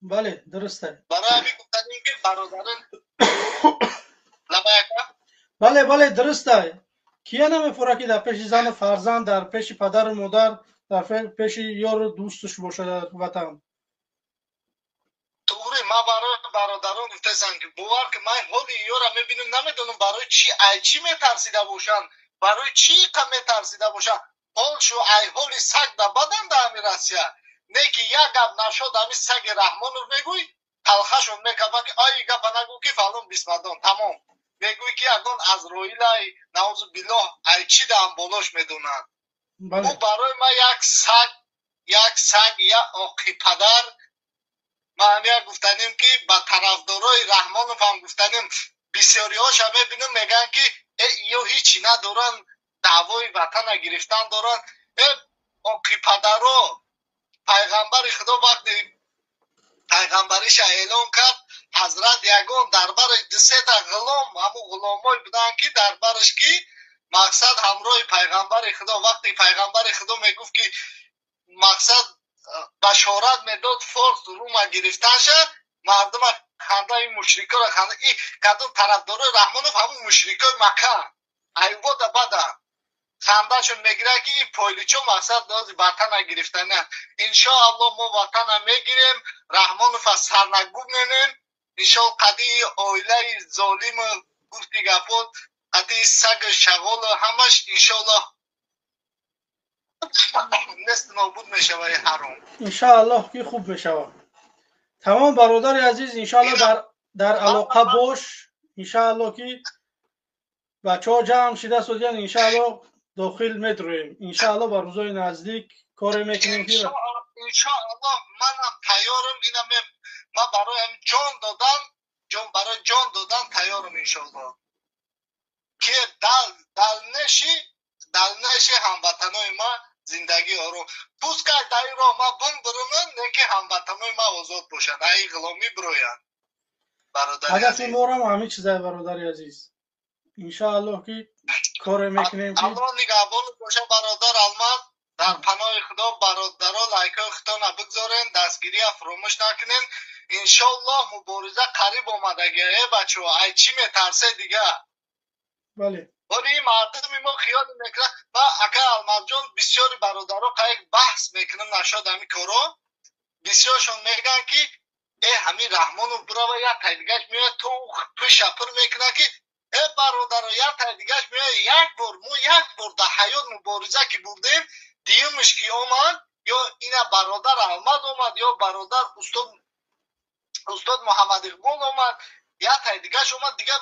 Бале, дуруст аст. Барои ҳамин гуфтанем, ки бародарон лабаяка. Бале, бале, дуруст аст. Кия намефура, ки дар пеши зану фарзанд, дар пеши падару модар, дар пеши ёру дӯстуш бошад дар ватан? Туғри, ман барои бародарон гуфтасам, ки бовар ки, ман ҳоли ёра мебинам, намедонам, барои чӣ, ай чӣ метарсида бошанд, барои чӣ иқа метарсида бошанд. Ҳолшу ай ҳоли саг да бадан да ҳами Россия. Не ки як гап нашод, ҳами саги Раҳмонов мегӯй, талхашон мекапа, ки ай гапа нагӯ, ки фалон бисмадон тамом. Мегӯй, ки ягон Азроилай, наузу биллоҳ, ай чӣ даам болош медонанд. Ӯ барои ман як саг, як саг, як оқи падар. Ман ҳамия гуфтанем, ки ба тарафдорои Раҳмонов ҳам гуфтанем. Бисёриҳоша мебинам, мегӯянд, ки э, ё ҳичи надоранд, даъвои ватана гирифтан доранд. Э, оқи падаро, пайғамбари Худо вақте пайғамбариша эълон кард, ҳазрат ягон дар бараш дусета ғулом, ҳамун ғуломой буданд, ки дар бараш, ки мақсад ҳамроҳи пайғамбари Худо, вақте пайғамбари Худо мегуфт, ки мақсад башорат медод форс рума гирифтанша, мардума ханда, ин мушрикоро ханда. И кадом тарафдорои Раҳмонов, ҳамун мушрикои Макка айвода бада хандашон мегирад, ки ин пойличо мақсад дози ватана гирифтана. Иншоаллоҳ, мо ватана мегирем, Раҳмонова сарнагуб менем, иншоалло. Қадии оилаи золиму гуфти гапот, қадии сагу шағолу ҳамаш, иншоаллоҳ, нест, нобуд мешава ҳаром. Иншоаллоҳ, ки хуб мешавад. Тамом, бародари азиз, иншоаллоҳ, дар алоқа бош. Иншоаллоҳ, ки бачаҳо ҷамъ шида содиян, иншоаллоҳ, дохил медроем. Иншоаллоҳ, ба рӯзои наздик коре мекунем, ки Иншоаллоҳ, манам тайёрам. Ина ман барои ҷон додан, ҷон, барои ҷон додан тайёрам, иншоаллоҳ, ки дальнейший, дальнейший ҳамватанои ма зиндагӣ ором. Пускай дар ин роҳ ма бумбурумам, не ки ҳамватанои ма озод бошанд, ай ғуломӣ бироянд. Ҳадафи морам ҳамин чизае, бародари азиз. Иншоаллоҳ, ки коре мекунем, ки Аллоҳ нигаҳбонат боша, бародар Алмаз. Дар паноҳи Худо, бародаро, лайкҳои худтона бигзорен, дастгирия фуромӯш накунен. Иншоаллоҳ, мубориза қариб омадагия. Э, бачаҳо, ай чӣ метарсе дига? Бале. Вале ин мардуми мо хиёл мекунад. Ма, ака Алмазҷон, бисёри бародаро қайк баҳс мекунам нашод ҳами коро, бисёршон мегӯянд, ки э, ҳамин Раҳмонов бирава, як тай дигаш меояд, то пуша пур мекунад, ки э, бародаро, як тай дигаш меояд. Як бор мо, як бор дар ҳаёт мубориза ки бурдем, дуюмаш ки омад, ё ина бародар Алмаз омад, ё бародар устод Муҳаммад Иқбол омад, як тай дигаш омад, дигар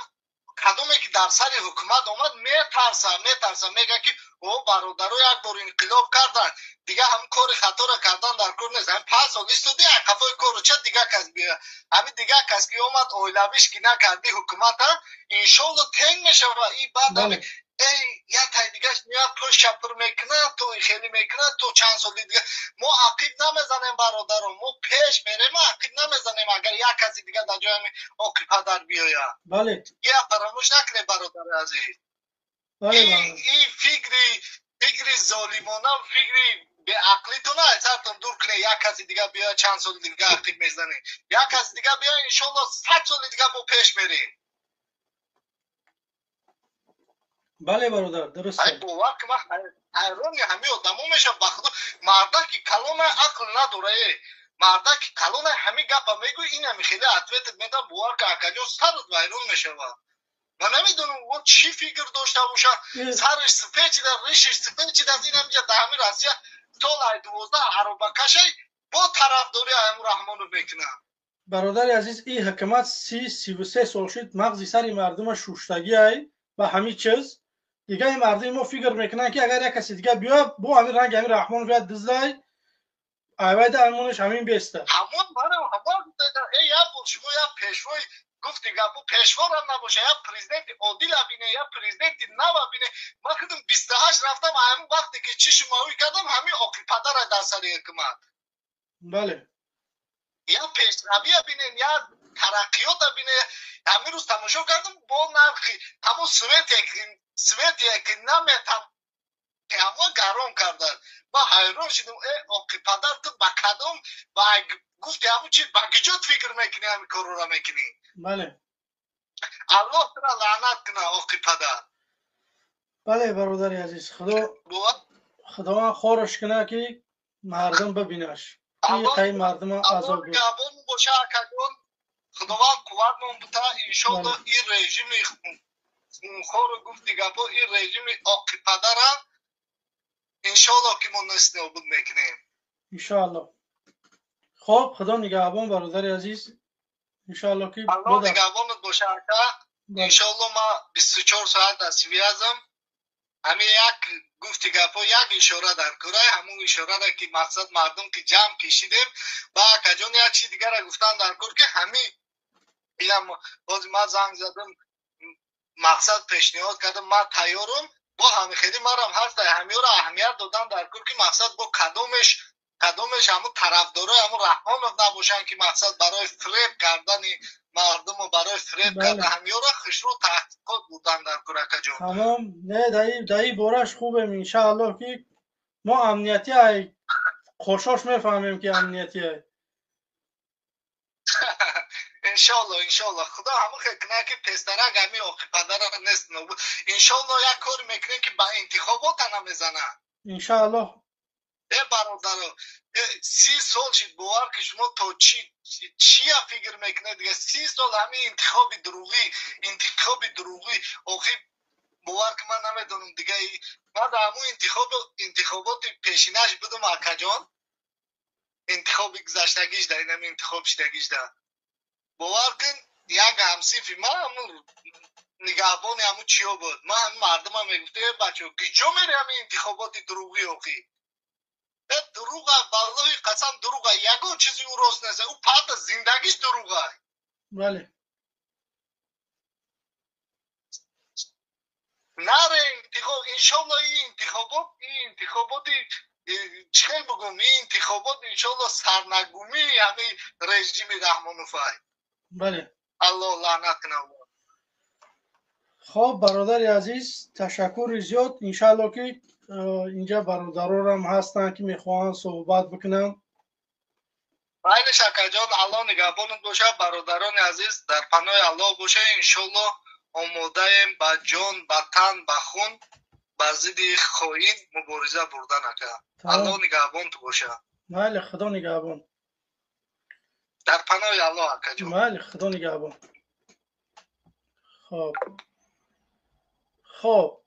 кадоме ки дар сари ҳукумат омад, метарса, метарса, мега, ки о, бародаро як бор инқилоб карданд, дига ҳам кори хаторо кардан дар кор нест. Ҳамин 5 сол истоди, қафои кору ча дига кас биёяд. Ҳамин дига кас ки омад, оилавиш ки накарди ҳукумата, иншоалло, тенг мешава. И баъд эй, як тай дигаш меояд, пулша пур мекунад, то хеле мекунад, то чанд соли дига мо ақиб намезанем, бародаро, мо пеш мерем, ақиб намезанем. Агар як каси дига дар ҷои ҳамин оқи падар биёяд, я фаромӯш накунед, бародари азиз, ин фикри золимона, фикри беақлитона аз сартон дур кунед. Як каси дига биёяд, чанд соли дига ақиб мезанем, як каси дига биёяд, иншоалло, 100 соли дига мо пеш мерем. Бале, бародар, дуруст. Бовар ки, ман ҳайрони ҳамин одамо мешавам. Ба Худо, мардаки калона ақл надора. Э, мардаки калона ҳамин гапа мегӯй, ин ҳами хеле ответ ат медам. Бовар ки, акаҷон, сарат вайрон мешавад. Ман намедонам, о чӣ фикр дошта бошад, сараш сифед чида, ришиш сифед чида. Ин ҳамиҷа дар ҳамин Россия сол ай 12 аробакашай бо тарафдорӣ ҳамун Раҳмонов мекунад. Бародари азиз, ин ҳукумат 30-33 сол шуд, мағзи сари мардума шуштагиай ба ҳамин чиз. Дига ин мардуми мо фикр мекунанд, ки агар як каси дига биёяд, бо ҳамин ранги ҳамин Раҳмонов як дизлай айвайда, ҳамонаш ҳамин беста. Ҳамон манам ҳамон. Э, як бор шумо як пешвои, гуфти гапу, пешворам набоша, як президенти одила бине, як президенти нава бине. Ман худам 28 рафтам, ҳамин вақте ки чиши мавӣ кардам, ҳамин оқи падара дар сари ҳукумат. Я пешравия бинен, я тараққиёта бине. Ҳамин рӯз тамошо кардам, бо нархи ҳамон свете, свете ки наметам. Ҳаво гарон кардан. Ман ҳайрон шудам, э оқи падар, ту ба кадом ба гуфти ҳамун чи ба киҷо фикр мекунӣ, ҳамин корро мекунӣ? Бале. Аллоҳ тура лаънат кунад, оқи падар. Бале, бародари азиз, худо худованд хораш кунад, ки мардум бибинаш. Қай мардума азоб. Нигаҳбон боша, акаҷон. Худованд қувватмон бута, иншолло ин режими хунхору гуфти гапо, ин режими оқи падара иншолло ки мо нест нобуд мекунем. Иншоалло. Хоб, худо нигаҳбон, бародари азиз. Иншоалло ки Аллоҳ нигаҳбонат боша, ака. Иншоалло ма 24 соат дар связам. Ҳамин як гуфти гапо, як ишора дар курай, ҳамун ишорара ки мақсад мардум ки ҷамъ кишидем. Ба акаҷон, як чи дигара гуфтан дар кур, ки ҳамин инам бози ман занг задам, мақсад пешниҳод кардам, ман тайёрам. Бо ҳами хеле марам ҳастай, ҳамиёро аҳамият додан дар кур, ки мақсад бо кадомеш ҳамун тарафдорои ҳамун Раҳмонов набошанд, ки мақсад барои фиреб кардани мардуму барои фиреб кардан ҳамиёро хушрӯ таҳқиқот бурдан дар кур, акаҷон. Тамом, не, даи бораш хубем, иншааллоҳ, ки мо амнияти ай қошош мефаҳмем, ки амнияти ай. Иншоалло, иншоалло, худо ҳамон хел кунад, ки тезтарак ҳами оқи падара нест нобуд. Иншоалло, як кор мекунем, ки ба интихобота намезанад. Иншоаллоҳ. Э бародаро, 30 сол шид, бовар ки шумо то чи чия фикр мекунед дига? 30 сол ҳамин интихоби дурӯғӣ, интихоби дурӯғӣ. Охи бовар ки ман намедонам дига. Ман дар ҳамун интихоботи пешинаш будум, акаҷон, интихоби гузаштагиш да, инами интихоб шидагиш да. Бовар кун, як ҳамсинфи ман ҳамун нигаҳбони ҳамун чиё буд. Ман ҳамин мардума мегуфтам: э бачо, киҷо мери ҳамин интихоботи дурӯғӣ? Охи э дурӯға, валлоҳи қасам, дурӯға, ягон чизи ӯ рост нест, ӯ пата зиндагиш дурӯға. Бале. Наре интихоб, иншолло ин интихобот, ин интихоботи чӣ хел бигӯм, ин интихобот иншолло сарнагумии ҳамин режими Раҳмоновай. Бале. Аллоҳ лаънат кунад. Хоб, бародари азиз, ташаккури зиёд. Иншаалло ки инҷа бародарорам ҳастанд, ки мехоҳанд суҳбат бикунанд. Майли, акаҷон, Аллоҳ нигаҳбонат бошад. Бародарони азиз, дар паноҳи Аллоҳ бошед. Иншолло омодаем ба ҷон, ба тан, ба хун бар зидди хоин мубориза бурдан, ака. Аллоҳ нигаҳбонту бошад. Майли, худо нигаҳбон. Дар паноҳи Аллоҳ, акаҷон. Майли, худо нигаҳбон. Хоб, хоб.